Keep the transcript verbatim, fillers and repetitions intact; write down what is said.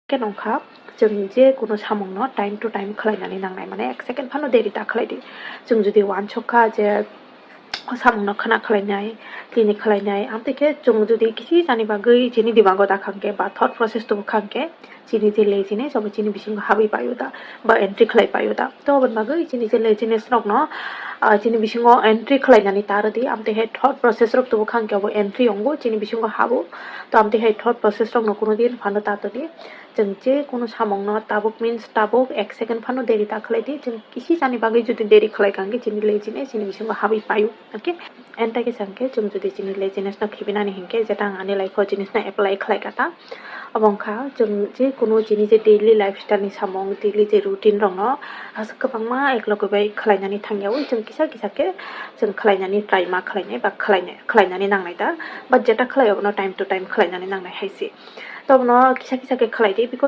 Khe nongkha, chwng je kuno samungno time to time khlainani nangnai, mane ek second phano deri ta khlai di. Chwng jodi uansuk kha je o samungno khna khlainai, tini khlainai, amtwi khe chwng jodi kisi jani bagwi chini dimago da khangkhe ba thought process tubu khangkhe, chini je laziness abo chini bisingo habwi paio da ba entry khlai paio da. To aboni bagwi chini je laziness rokno, ah, chini bisingo entry khlainani ta rwdi, amtwi hai thought process rok tubu khangkhe abo entry wngo chini bisingo habo. To amtwi hai thought process rokno kuno din phano ta todi. Chwng je kuno samungno tabuk means tabuk ek second phano deri ta khlai di. Chwng kisi jani bagwi jodi deri khlai kha hwnkhe chini laziness chini bisingo habwi paio. Okay? Enta khe chwng khe chwng jodi chini laziness no khibinani hinkhe, jeta ang ani life o jinis no apply khlai kha ta. Abo wngkha chwng je kuno chini je daily lifestyle ni samung, daily je routine rokno aswk kwbangma eklogo bai khlainani thangyawi chwng kisa kisa khe chwng khlainani try ma khlainai ba khlainai, khlainani nangnai ta. But jeta khlai abono time to time khlainani nangnai hai se. To abono kisa kisa khe khlai di, because